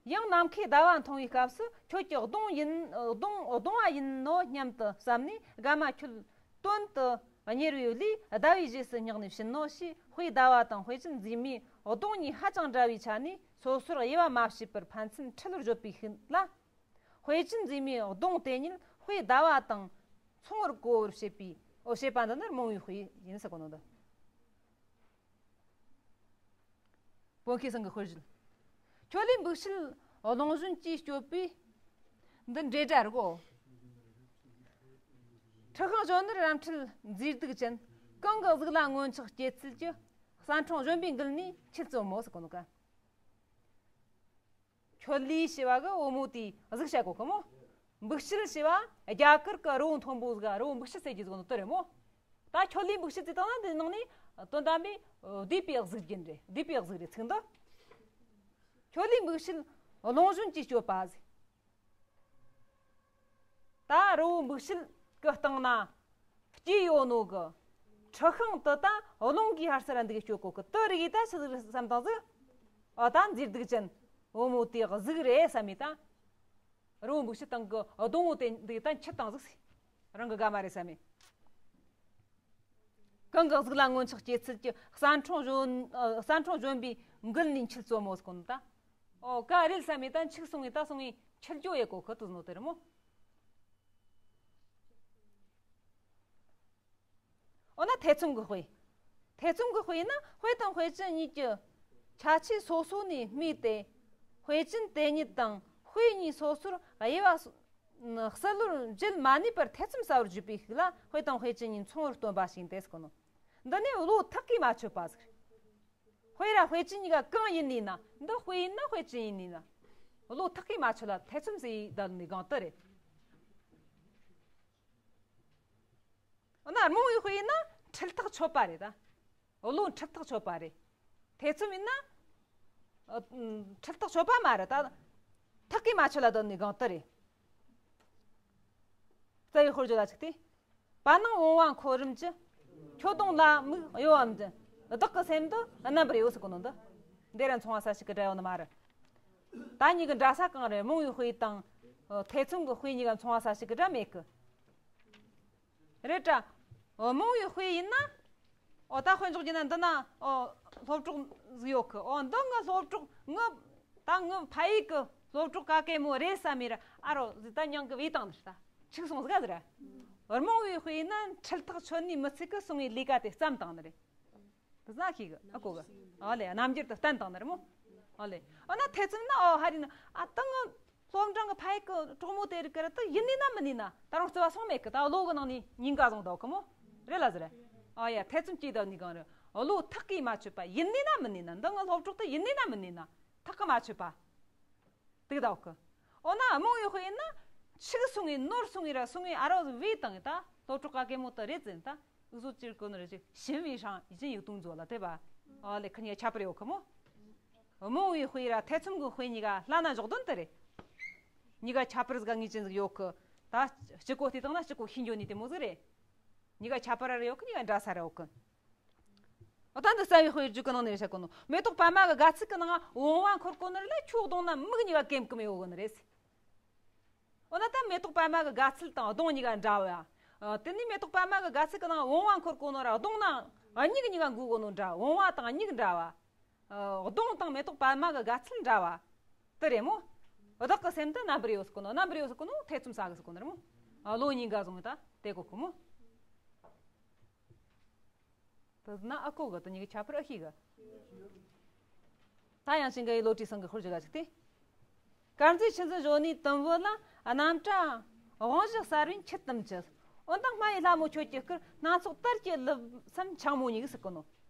ཡང་ནམ་མཁའི་ཟླ་བ་མཐོང་བའི་སྐབས་སུ་ཁྱོད་ཀྱི་གདོང་ཡིན། གདོང་གདོང་བ་ཡིན་ནོ་སྙམ་དུ་བསམ་ནས་དགའ་མ་ཁྱོད་དོན་དུ་གཉེར་བའི་ལུས་ཟླ་བའི་རྗེས་སུ་བསྙེགས་ནས་ཕྱིན་ནོ་ཞེས། དཔེ་ཟླ་བ་དང་དཔེ་ཅན་མཛེས་མའི་གདོང་གཉིས་ཧ་ཅང་འདྲ་བའི་ཆ་ནས་སོ་སོར་དབྱེ་བ་མ་ཕྱེད་པར་ཕན་ཚུན་འཁྲུལ་བར་བརྗོད་པའི་ཤུགས་ལ། དཔེ་ཅན་མཛེས་མའི་གདོང་དེ་ཉིད་དཔེ་ཟླ་བ་དང་མཚུངས་པར་གོ་བར་བྱེད་པའི། འོ། བྱེད་པ་འདི་ནི་རྨོངས་པའི་དཔེ་ཡིན་ཟེར་གོ་ནོ་འདི། བོད་མཁས་ཚང་གི་དཔེར་བརྗོད། ཁྱོད་ལས་འབིགས་བྱེད་ཀློང་གཞོན་གྱིས་སྤྱོད་པའི། འདི་འབྲེལ་སྒྲ་རེད་གོ། འཁྲི་ཤིང་གཞོན་ནུར་རབ་འཁྲིད་མཛེས་སྡུག་ཅན། གང་གི་གཟུགས་ལ་སྔོན་ཆགས་སྐྱེད་ཚལ་གྱི། གསང་འཕྲིན་གཞོན་པའི་མགུལ་ནས་འཁྱིལ་བཙོ་མོ་ཟེར་གོ་ནོ་ག། ཁྱོད་ལས་ཞེས་པ་གི་བུ་མོ་དེའི་གཟུགས་བཤད་གོ་གི་མོ། འབུ་སྐྱིལ་ཞེས་པ་རྒྱ་གར་གི་རི་བོ་མཐོན་པོ་ཟིག་ག་རི་བོ་འབུ་སྐྱིལ་ཟེར་གྱི་ཟིག་ནོ་དེ་རེད་མོ། ད་ཁྱོད་ལས་འབུ་སྐྱིལ་ཟེར་བཏང་ན་འདི་ནང་ནས་དོན་དམ་པའི་བསྡུས་པའི་གཟུགས་རྒྱན་རེད། བསྡུས་པའི་གཟུགས་རེད། ཚིག་འདི། ཁྱོད་ལས་འབུ་སྐྱིལ་རླུང་བཞིན་གྱི་སྤྱོད་པ་ཟིག། ད་རི་བོ་འབུ་སྐྱིལ་གི་སྟེང་ན་སྐྱེས་ཡོད་ནོ་གི་འཁྲི་ཤིང་དེ་ད་རླུང་གིས་ཧར་སར་འདུག་སྤྱོད་གོ་གི། དེ་རིགས་ད་ཆི་ཟིག་རེད་བསམ་བཏང་ཟིག། ཨ་ད་མཛེས་སྡུག་ཅན་བུ་མོ་དེའི་གཟུགས་རེད་བསམ་མེ། ད་རི་བོ་འབུ་སྐྱིལ་སྟེང་གི་སྡོང་བོ་དེ་འདུག་ད་འཁྱིལ་བཏང་ཟིག། རང་གི་དགའ་མ་རེད་བསམ་མེ། གང་གི་གཟུགས་ལ་སྔོན་ཆགས་སྐྱེད་ཚལ་གྱི། གསང་འཕྲིན་གཞོན་ཨ་གསང་འཕྲིན་གཞོན་པའི་མགུལ་ནས་འཁྱིལ་བཙོ་མོ་ཟེར་གོ་ནོ་ད། ཨོ་ག་རེད་བསམ་མེ། ད་འཁྱིལ་སོང་ངས་ད་སོང་ངས་འཁྱིལ་རྒྱུ་ཡེ་གོ་གི་དེ་ནོ་དེ་རེད་མོ། འོ་ན་ཐེ་ཚོམ་གྱི་དཔེ། ཐེ་ཚོམ་གྱི་དཔེ་ཡིན་ན་དཔེ་དང་དཔེ་ཅན་གཉིས་ཀྱི་ཁྱད་ཆོས་སོ་སོ་ནས་སྨོས་ཏེ། དཔེ་ཅན་དེ་ཉིད་དང་དཔེ་གཉིས་སོ་སོར་དབྱེ་བ་སོ་གསལ་བོར་འབྱེད་མ་ནུས་པར་ཐེ་ཚོམ་ཟ་བར་བརྗོད་པའི་ཤུགས་ལ་དཔེ་དང་དཔེ་ཅན་གཉིས་མཚུངས་པར་སྟོན་པ་ཞིག་ཡིན་ཏེ་ཟེར་གོ་ནོ། འདི་ནི་བློ་ཐག་གིས་མ་ཆོད་པ་ཟིག། དཔེ་ར་དཔེ་ཅན་གཉིས་ཀ་གང་ཡིན་ནས་ན། འདི་དཔེ་ཡིན་ན་དཔེ་ཅན་ཡིན་ནས་ན། བློ་ཐག་གིས་མ་ཆོད་ལ་ཐེ་ཚོམ་ཟ་བསྡད་ནི་གང་དེ་རེད། འོ་ན་རྨོངས་པའི་དཔེ་ཡིན་ན་འཁྲུལ་ཐག་ཆོད་པ་རེད་ད། བློ་འཁྲུལ་ཐག་ཆོད་པ་རེད། ཐེ་ཚོམ་ཡིན་ན་ཨ་འཁྲུལ་ཐག་ཆོད་པ་མ་རེད་ད། ཐག་གིས་མ་ཆོད་ལ་སྡོད་ནི་གང་དེ་རེད། རྩ་བའི་དཔེར་བརྗོད་ལ་གཅིག་སྟེ། པ་ནང་བུང་བ་འཁོར་རིམ་གྱི། ཁྱོད་གདོང་ལ་མིག་གཡོ་བ་འཛིན། བདག་གི་སེམས་འདི་རྣམ་པར་གཡོ་ཟེར་གོ་ནོ་འདི། འདི་ར་མཚུངས་པ་ས་ཞིག་གི་འདྲ་ཡོད་ནི་མ་རེད། ད་གཉིས་ཀྱི་འདྲ་ས་གང་རེད། རྨོངས་པའི་དཔེ་དང་ཐེ་ཚོམ་གྱི་དཔེ་གཉིས་ཀ་མཚུངས་པ་ས་ཞིག་གི་འདྲ་མེད་གི། རེད་དྲ། རྨོངས་པའི་དཔེ་ཡིན་ན། ཨོ་ད་དཔེ་འཇོག་རྒྱུ་ན་འདི་ན་ཨོ་སློབ་གྲོགས་ཟིག་ཡོད་གི། ཨོ་འདི་ངའི་སློབ་གྲོགས། ངའི་ད་ངའི་ཕ་ཡུལ་གི་སློབ་གྲོགས་ག་གེ་མོ་རེད་བསམ་མེ་ར། ཨ་རོ་ཟིག་ད་མྱང་གི་བས་བཏང་ནི་ད་འཆུག་སོང་ཟིག་ག་ཟེར། རྨོངས་པའི་དཔེ་ཡིན་ན་འཁྲུལ་ཐག་ཆོད་ནི་མི་ཚད་གི་སོང་ངས་ལས་ཀ་དེ་བརྩམས་བཏང་ནི་རེད། དེ་ཟ་ཤེས་གི་ཨ་གོ་གི། ཨོ་ལེ་རྣམ་འགྱུར་དུ་བསྟན་བཏང་ནི་རེད་མོ། ཨོ་ལེ། ཨོ་ན་ཐེ་ཚོམ་ན། ཨོ་ཧ་རི་ན་ཨ་ད་ངའི་སློབ་འབྲིང་གི་ཕ་ཡུལ་གི་གྲོགས་མོ་དེ་རིགས་ཀ་ར་ད་ཡིན་ནི་ན་མིན་ནི་ན་ད་རུང་རྩི་བ་སོང་མེད་གི། ད་བློ་གི་ནང་ནས་ཉིན་འགའ་བཟུང་བསྡད་གི་མོ། རེད་ལ་ཟེར། ཨ་ཡ་ཐེ་ཚོམ་སྐྱེས་བསྡད་ནི་གང་རེད། བློ་ཐག་གིས་མ་ཆོད་པ། ཡིན་ནི་ན་མིན་ནི་ན། འདི་ངའི་སློབ་གྲོགས་དེ་ཡིན་ནི་ན་མིན་ནི་ན་ཐག་གིས་མ་ཆོད་པ། དེ་གི་ད་འོག་གི། འོ་ན་རྨོངས་པའི་དཔེ་ཡིན་ན་འཆུག་སོང་ངས་ནོར་སོང་ངས་ར་སོང་ངས་ཨ་རོ་བས་བཏང་ངས་ད་སློབ་གྲོགས་ག་གེ་མོ་དེ་རེད་ཟེར་ནས་ད་འུ་ཟོ་ཅིར་གོ་ནོ་རེ་ཅིག་ཞིམ་བའི་ཧྲང་ཡིན་ཡོད་དུང་མཛོ་ལ་དེ་བ། ཨོ་ལེ་ཁི་ཉེ་ཁྱད་པར་ཡོད་གི་མོ། རྨོངས་པའི་དཔེ་ར་ཐེ་ཚོམ་གྱི་དཔེ་གཉིས་ཀ་ལྷན་ན་འཇོག་དོན་དེ་རེད། གཉིས་ཀ་ཁྱད་པར་ཟིག་ངེས་ཅན་ཟིག་ཡོད་གི། ད་གཅིག་གོ་དེ་དང་ན་གཅིག་གོ་ཤེས་འགྱོ་ནི་དེ་མོ་ཟིག་རེད། གཉིས་ཀ་ཁྱད་པར་ར་ཡོད་གི། གཉིས་ཀ་འདྲ་ས་ར་ཡོད་གི། འོ་ད་འདི་རྩ་བའི་དཔེར་བརྗོད་ཀྱི་ནང་ནས་བཤད་གོ་ནོ། མེ་ཏོག་པད་མ་གི་དགའ་ཚལ་གི་ནང་བུང་བ་འཁོར་གོ་ནོ་རེད་ལ་ཁྱོད་གདོང་ན་མིག་གཉིས་ཀ་ཀེམ་ཀེམ་ཡོད་གོ་ནི་རེད། འོ་ན་ད་མེ་ཏོག་པད་མ་གི་དགའ་ཚལ་དང་གདོང་གཉིས་ཀ་འདྲ་བ་ཡ། དེ་ནས་མེ་ཏོག་པད་མ་གི་དགའ་ཚལ་གི་ནང་བུང་བ་འཁོར་གོ་ནོ་ར་གདོང་ན་མིག་གཉིས་ཀ་འགུལ་གོ་ནོ་འདྲ། བུང་བ་དང་མིག་འདྲ་བ། གདོང་དང་མེ་ཏོག་པད་མ་གི་དགའ་ཚལ་འདྲ་བ། དེ་རེད་མོ། བདག་གི་སེམས་དེ་རྣམ་པར་གཡོ་ཟེར་གོ་ནོ། རྣམ་པར་གཡོ་ཟེར་གོ་ནོ་ཐེ་ཚོམ་ཟ་གི་ཟེར་གོ་ནོ་རེད་མོ། བློ་གཉིས་ཀ་བཟུང་ད་དེ་གོ་གི་མོ། དེ་ན་ཨ་གོ་གི། དེ་གཉིས་ཀྱི་ཁྱད་པར་ཨ་ཤེས་གི། ད་ཡང་ཞིང་ག་ཡི་བློ་གྲོས་སེང་གི་དཔེར་བརྗོད་ལ་གཅིག་སྟེ། དཀར་མཛེས་ཆུ་འཛིན་གཞོན་ནུའི་དུམ་བུ་ལ། རྣམ་གྲངས་དབང་བཞི་གསར་བའི་འཁྱིལ་དུམ་གྱི། འོན་ཏང་སྨྲ་ཡི་ལྷ་མོ་ཁྱོད་ཀྱི་སྐུར། སྣ་ཚོགས་དར་གྱི་ལུད་སམ་འཕྱང་མོ་སྙེག་ཟེར་གོ་ནོ།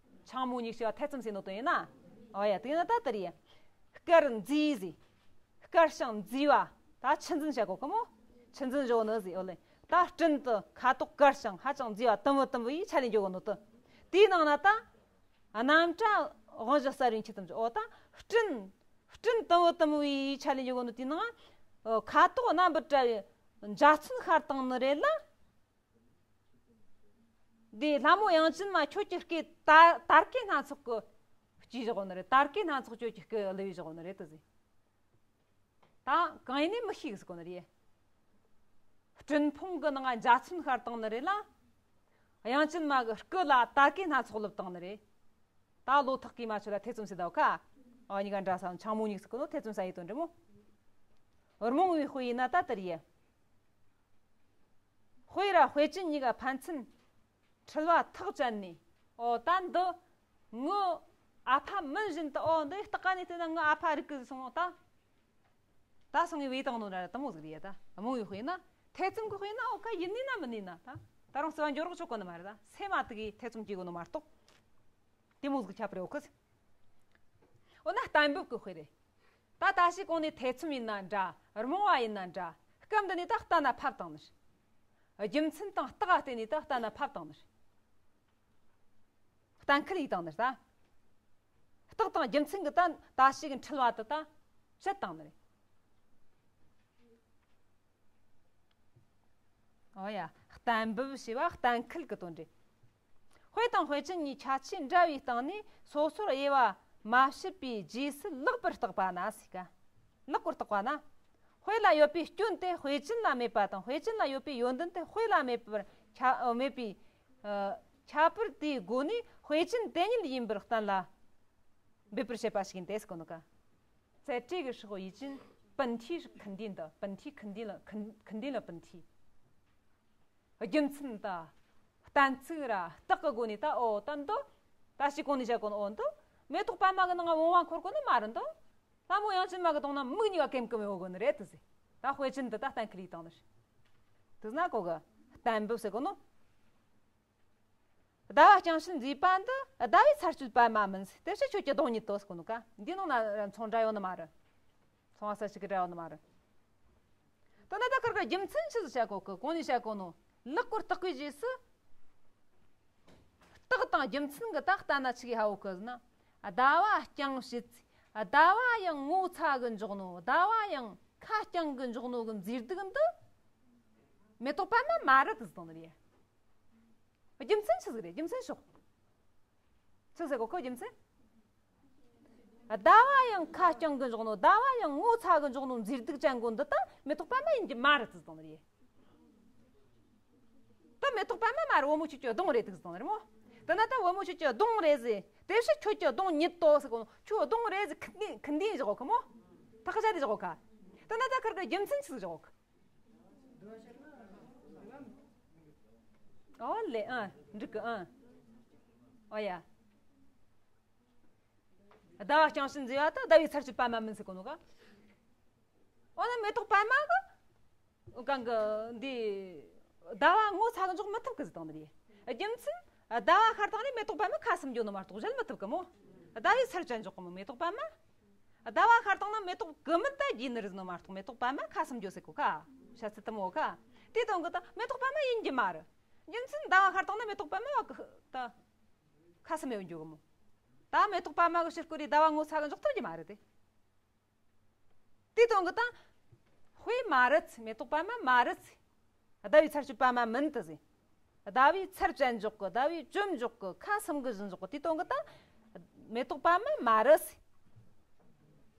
འཕྱང་མོ་སྙེག་ཞེས་པ་ཐེ་ཚོམ་ཟེར་ནོ་དོན་ཡིན་ན། ཨོ་ཡ་དེ་ཡིན་ན་ད་དེ་རེད། དཀར་མཛེས་ཟེར། དཀར་ཞིང་མཛེས་པ། ད་ཆུ་འཛིན་བྱ་གོ་གི་མོ། ཆུ་འཛིན་གཞོན་ནུ་ཟེར་ཡོད་ལེ། ད་སྤྲིན་དུ་ཁ་དོག་དཀར་ཞིང་ཧ་ཅང་མཛེས་པ་དུམ་བུ་དུམ་བུ་ཡིས་ཆ་ལེ་འཇོག་གོ་ནོ་དུ། དེའི་ནང་ན་ད། རྣམ་གྲངས་དབང་བཞི་གསར་བའི་འཁྱིལ་དུམ་གྱི། འོ་ད་སྤྲིན། སྤྲིན་དུམ་བུ་དུམ་བུ་ཡིས་ཆ་ལེ་འཇོག་གོ་ནོ་དེའི་ནང་། ཁ་དོག་རྣམ་པར་བཀྲ་བའི་འཇའ་ཚོན་ཤར་བཏང་ནི་རེད་ལ། འདི་ལྷ་མོ་དབྱངས་ཅན་མ་ཁྱོད་ཀྱི་སྐེ་དར་དར་གོས་སྣ་ཚོགས་ཀྱིས་དཀྲིས་བཞག་གོ་ནི་རེད། དར་གོས་སྣ་ཚོགས་ཁྱོད་ཀྱི་སྐེ་བླུགས་བཞག་གོ་ནི་རེད་དུ་ཟེར། ད་གང་ཡིན་ནི་མི་ཤེས་གི་ཟེར་གོ་ནི་རེད། སྤྲིན་ཕུང་གི་ནང་འཇའ་ཚོན་ཤར་བཏང་ནི་རེད་ལ། དབྱངས་ཅན་མ་གི་སྐེ་ལ་དར་གོས་སྣ་ཚོགས་བླུགས་བཏང་ནི་རེད། ད་བློ་ཐག་གིས་མ་ཆོད་ལ་ཐེ་ཚོམ་ཟེར་ད་བ་ཁ། ཨ་གཉིས་ཀ་འདྲ་ས་འཕྱང་མོ་སྙེག་ཟེར་གོ་ནོ་ཐེ་ཚོམ་ཟ་ཡི་དོན་འདྲ་མོ། རྨོངས་པའི་དཔེ་ཡིན་ན་ད་དེ་རེད། དཔེ་ར་དཔེ་ཅན་གཉིས་ཀ་ཕན་ཚུན་འཁྲུལ་བ་ཐག་བཅད་ནས། ཨོ་ད་འདི་ངའི་ཨ་ཕ་མིན་བཞིན་དུ། ཨོ་འདི་ལྟ་ག་ནས་བལྟས་ན་ངའི་ཨ་ཕ་རིག་གི་སོང་ད། ད་སང་ངས་བས་བཏང་ནོ་ར་དེ་མོ་ཟིག་རེད་ཡ། ད་རྨོངས་པའི་དཔེ་ན། ཐེ་ཚོམ་གི་དཔེ་ན་འོ་ཁ་ཡིན་ནི་ན་མིན་ནི་ན། ད་ད་རུང་རྩ་བ་འགྱོ་རོགས་ཆོག་གོ་ནི་མ་རེད། ད་སེམས་མ་དེ་གིས་ཐེ་ཚོམ་སྐྱེ་གོ་ནི་མ་གཏོགས། དེ་མོ་ཟིག་ཁྱད་པར་ཡོད་གི། འོ་ན་གཏན་འབེབས་གི་དཔེ་རེད། ད་ད་ཞིག་གོང་ནས་ཐེ་ཚོམ་ཡིན་ན་འདྲ། རྨོངས་པ་ཡིན་ན་འདྲ། སྐབས་འདི་ནས་ད་གཏན་ལ་ཕབ་བཏང་ནི་རེད། རྒྱུ་མཚན་དང་རྟགས་བརྟེན་ནས་ད་གཏན་ལ་ཕབ་བཏང་ནི་རེད། གཏན་འཁེལ་ཡིས་བཏང་ནི་རེད། ད་རྟགས་དང་རྒྱུ་མཚན་གི་ད་ད་ཞིག་གི་འཁྲུལ་བ་དེ་ད་བཤད་བཏང་ནི་རེད། འོ་ཡ། གཏན་འབེབས་ཞེས་པ་གཏན་འཁེལ་གི་དོན་རེད། དཔེ་དང་དཔེ་ཅན་གཉིས་ཁྱད་ཆོས་འདྲ་བའི་སྟེང་ནས་སོ་སོར་དབྱེ་བ་མ་ཕྱེད་པའི་རྗེས་སུ་ལེགས་པར་བརྟག་པ་ན་ཟེར་ག་ལེགས་པར་བརྟག་པ་ན། དཔེ་ལ་ཡོད་པའི་སྐྱོན་དེ་དཔེ་ཅན་ལ་མེད་པ་དང་། དཔེ་ཅན་ལ་ཡོད་པའི་ཡོན་ཏན་དེ་དཔེ་ལ་མེད་པར་ཁྱད་མེད་པའི། ཨ། ཁྱད་པར་དེའི་སྒོ་ནས་དཔེ་ཅན་དེ་ཉིད་ཡིན་པར་གཏན་ལ་འབེབས་པར་བྱེད་པ་ཞིག་ཡིན་ཏེ་ཟེར་གོ་ནོ་ག 在这个时候已经本体是肯定的，本体肯定了，肯肯定了本体。རྒྱུ་མཚན་ད། གཏན་ཚིགས་ར་རྟགས་ཀྱི་སྒོ་ནས་ད། འོ་ད་འདི། ད་ཞིག་གོང་ནས་བཤད་གོ་ནོ། འོ་འདི་མེ་ཏོག་པད་མ་གི་ནང་བུང་བ་འཁོར་གོ་ནི་མ་རེད། འདི་ལྷ་མོ་དབྱངས་ཅན་མ་གི་དོང་ན་མིག་གཉིས་ཀ་ཀེམ་ཀེམ་ཡོད་གོ་ནི་རེད་དེ་ཟེར། ད་དཔེ་ཅན་འདི་ད་གཏན་འཁེལ་ཡིས་བཏང་ནི་རེད། དེ་ན་གོ་གི། གཏན་འབེབས་ཟེར་གོ་ནོ། ཟླ་བ་རྐྱང་ཕྱིར་མཛེས་པ་འདི། ཟླ་བའི་ཚར་གཅོད་པད་མ་མིན་ཟེར། དེ་ཕྱིར་ཁྱོད་ཀྱི་གདོང་ཉིད་དོ་ཟེར་གོ་ནོ་ག་འདི་ནང་ན་མཚུངས་འདྲ་ཡོད་ནི་མ་རེད། མཚུངས་པ་ས་ཞིག་གི་འདྲ་ཡོད་ནི་མ་རེད། དེ་ན་ད་ཁིར་གི་རྒྱུ་མཚན་ཆི་ཟིག་བཤད་གོ་གི། གོང་ནས་བཤད་གོ་ནོ། ལེགས་པར་བརྟག་པའི་རྗེས་སུ། རྟགས་དང་རྒྱུ་མཚན་གི་ད་ལྟ་ན་ཆི་གི་ཧ་གོ་གི་ཟེར་ན། ཟླ་བ་རྐྱང་ཕྱིར། ཟླ་བ་ཡང་ངོ་ཚ་གི་འཇོག་ནོ། ཟླ་བ་ཡང་ཁ་རྐྱང་གི་འཇོག་ནོ་གི་མཛེས་སྡུག་འདི། མེ་ཏོག་པད་མ་མ་རེད་དེ་ཟེར་བཏང་ནི་རེད། རྒྱུ་མཚན་ཆི་ཟིག་རེད། རྒྱུ་མཚན་ཤོག་ཆི་ཟེར་གོ་ཁོ་རྒྱུ་མཚན། ཟླ་བ་ཡང་ཁ་རྐྱང་གི་འཇོག་ནོ། ཟླ་བ་ཡང་ངོ་ཚ་གི་འཇོག་ནོ་མཛེས་སྡུག་ཅན་གོ་འདི་ད་མེ་ཏོག་པད་མ་ཡིན་གྱི་མ་རེད་དེ་ཟེར་བཏང་ནི་རེད། ད་མེ་ཏོག་པད་མ་མ་རེད། བུ་མོ་ཁྱོད་ཀྱི་གདོང་རེད་དེ་ཟེར་བཏང་ནི་རེད་མོ། དེ་ན་ད་བུ་མོ་ཁྱོད་ཀྱི་གདོང་རེད་ཟེར། དེ་ཕྱིར་ཁྱོད་ཀྱི་གདོང་ཉིད་དོ་ཟེར་གོ་ནོ། ཁྱོད་གདོང་རེད་ཟེར། ཁི་ནི་ཁི་འདི་བཞག་གོ་ཁི་མོ། ཐག་ཆ་དེ་བཞག་གོ་ཁ། དེ་ན་ད་ཁིར་གི་རྒྱུ་མཚན་ཆི་ཟིག་བཞག་གོ་ཁ། ཨོ་ལེ། ཨ། འགྲིག་གི། ཨ། ཨོ་ཡ། ཟླ་བ་རྐྱང་ཕྱིར་མཛེས་པ་དང་ཟླ་བའི་ཚར་གཅོད་པད་མ་མིན་ཟེར་གོ་ནོ་ག་ཨོ་ན་མེ་ཏོག་པད་མ་གི། གང་གི་འདི། ཟླ་བ་ངོ་ཚ་གི་འཇོག་མི་ཐུབ་གི་ཟེར་བཏང་ནི་རེད། རྒྱུ་མཚན། ཟླ་བ་ཤར་བཏང་ནས་མེ་ཏོག་པད་མ་ཁ་ཟུམ་འགྱོ་ནི་མ་གཏོགས་གཞལ་མི་ཐུབ་གི་མོ། ཟླ་བའི་ཚར་གཅོད་འཇོག་གི་མོ་མེ་ཏོག་པད་མ། ཟླ་བ་ཤར་བཏང་ན་མེ་ཏོག་གི་མིན་ད་རྒྱས་ནི་རེད་ནོ་མ་གཏོགས་མེ་ཏོག་པད་མ་ཁ་ཟུམ་འགྱོ་ཟེར་གོ་ཁ། བཤད་ཚུལ་དེ་མོ་ཁ། དེ་དོན་གི་ད་མེ་ཏོག་པད་མ་ཡིན་གྱི་མ་རེད། རྒྱུ་མཚན་ཟླ་བ་ཤར་བཏང་ན་མེ་ཏོག་པད་མ་བ་གི་ད། ཁ་ཟུམ་ཡོད་འགྱོ་གི་མོ། ད་མེ་ཏོག་པད་མ་གི་ཕྱིར་སྐོར་རེ་ཟླ་བ་ངོ་ཚ་གི་འཇོག་ཐུབ་ཀྱི་མ་རེད་དེ། དེ་དོན་གི་ད། དཔེ་མ་རེད། མེ་ཏོག་པད་མ་མ་རེད། ཟླ་བའི་ཚར་གཅོད་པད་མ་མིན་དེ་ཟེར། ཟླ་བའི་ཚར་གཅོད་འཇོག་གི། ཟླ་བའི་གཅོད་འཇོག་གི། ཁ་ཟུམ་གི་བཞིན་འཇོག་གི། དེ་དོན་གི་ད། མེ་ཏོག་པད་མ་མ་རེད་ཟེར།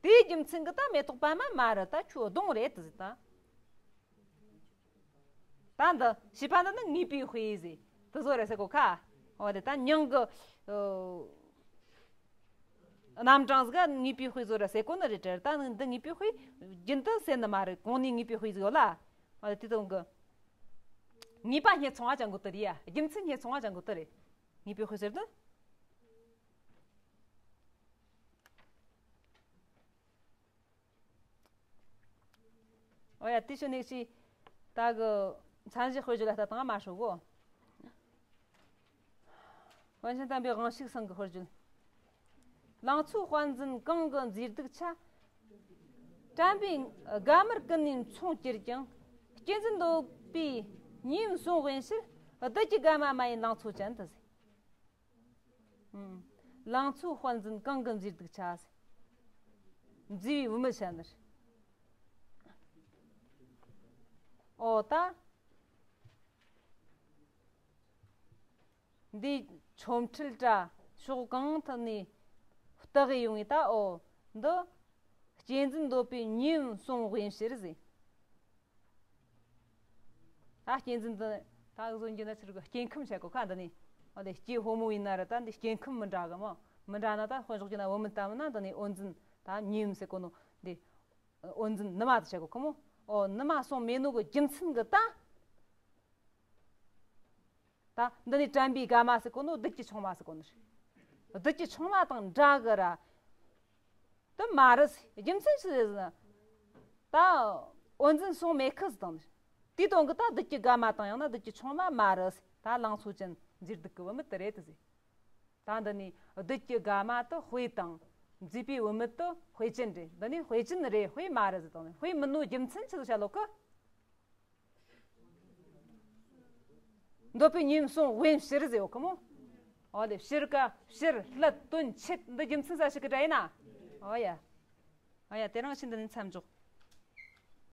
དེའི་རྒྱུ་མཚན་གི་ད་མེ་ཏོག་པད་མ་མ་རེད། ད་ཁྱོད་གདོང་རེད་དེ་ཟེར་ད། ད་འདི་ཞེས་པ་འདི་ནི་ངེས་པའི་དཔེ་ཟེར། དེ་བཟོ་ར་ཟེར་གོ་ཁ། འོ་དེ་ད་མྱིང་གི། ཨོ། རྣམ་གྲངས་ཟིག་ངེས་པའི་དཔེ་བཟོ་ར་ཟེར་གོ་ནི་རེད་དྲ། ད་ནི་འདི་ངེས་པའི་དཔེ་རྒྱུན་དུ་ཟེར་ནི་མ་རེད། གོང་ནས་ངེས་པའི་དཔེ་ཟིག་ཡོད་ལ། འོ་དེ་དེ་དོན་གི། ངེས་པ་སྙད་ཚང་བ་ཅན་གོ་དེ་རེད་ཡ། རྒྱུ་མཚན་སྙད་ཚང་བ་ཅན་གོ་དེ་རེད། ངེས་པའི་དཔེ་ཟེར་དུ། ཨོ་ཡ། དེ་ཤོད་ནས་ཅི། ད་གི་མཚན་གཞི་དཔེར་བརྗོད་ལ་ལྟ་སྟངས་མ་ཧྲོ་གོ། པཎ་ཆེན་དམ་པའི་དབང་ཕྱུག་ཚང་གི་དཔེར་བརྗོད། ལང་ཚོའི་དཔལ་འཛིན་གང་གི་མཛེས་སྡུག་ཆ། དྲན་པའི་དགའ་མར་ཀུན་ནས་མཚུངས་གྱུར་ཀྱང་། གཅེས་འཛིན་འདོད་པའི་ཉེས་པའི་གསུང་དབེན་ཕྱིར། བདུད་ཀྱི་དགའ་མ་མ་ཡིན་ལང་ཚོ་ཅན་དུ་ཟེར། ལང་ཚོའི་དཔལ་འཛིན་གང་གི་མཛེས་སྡུག་ཆ་ཟེར། མཛེས་པའི་བུད་མེད་བཤད་ནི་རེད། ཨོ་ད། འདིའི་ཆོ་འཕྲུལ་དྲ་ཕྱོགས་གང་ཐད་ནས་བརྟགས་ཡོང་ངེས་ད། ཨོ་འདི། གཅེས་འཛིན་འདོད་པའི་ཉེས་པའི་གསུང་དབེན་ཕྱིར་ཟེར། ད་གཅེས་འཛིན་འདི་ད་གཟོད་འགྱུར་ན་ཕྱིར་གི་སྐྱེ་ཁམས་བཤད་གོ་ཁ། འདི་ནི་ཨ་ལེ་སྐྱེས་ཕོ་མོ་ཡིན་ན་ར་ད་འདི་སྐྱེ་ཁམས་མི་འདྲ་གི་མོ། མི་འདྲ་ན་ད་དཔེ་འཇོག་རྒྱུ་ན་བུད་མེད་ལྟ་བུ་ན་འདི་ནི་འོ་འཛིན་ད་ཉེས་པ་ཟེར་གོ་ནོ་འདི། འོ་འཛིན་ནུ་མ་དེ་བཤད་གོ་ཁོ་མོ། ཨོ་ནུ་མ་གསུང་མེད་ནོ་གི་རྒྱུ་མཚན་གི་ད། ད་འདི་ནི་དྲན་པའི་དགའ་མ་ཟེར་གོ་ནོ་བདུད་ཀྱི་ཆུང་མ་ཟེར་གོ་ནོ་རེད། བདུད་ཀྱི་ཆུང་མ་དང་འདྲ་གི་ར། དེ་མ་རེད། རྒྱུ་མཚན་ཅི་རེད་ཟེར་ན། ད་འོ་འཛིན་སོང་མེད་ཁུ་ཟེར་དང་ནི། དེའི་དོན་གྱི་ད་བདུད་ཀྱི་དགའ་མ་དང་ཡང་ན་བདུད་ཀྱི་ཆུང་མ་མ་རུ་ཟེར། ད་ལང་ཚོ་ཅན་འཇིགས་སྡུག་གི་བུད་མེད་དེ་རེད་དེ་ཟེར། ད་འདི་ནི་བདུད་ཀྱི་དགའ་མ་དེ་དཔེ་དང་། མཛེས་པའི་བུད་མེད་དེ་དཔེ་ཅན་རེད། འདི་ནི་དཔེ་ཅན་རེད། དཔེ་མ་རུ་ཟེར་དང་ནི། དཔེ་མིན་ནོ་རྒྱུ་མཚན་ཆི་ཟིག་བཤད་ལོ་ཁུ། འདོད་པའི་ཉིན་སོང་བན་ཕྱིར་ཟེར་ཡོད་ཁུ་མོ། ཨོ་ལེ། ཕྱིར་ཀ་ཕྱིར་སླད་དོན་ཆེད། འདི་རྒྱུ་མཚན་ས་ཞིག་གི་སྒྲ་ཡིན་ན། ཨོ་ཡ། ཨོ་ཡ། དེ་རིང་ཕྱིན་འདི་ནི་མཚམས་འཇོག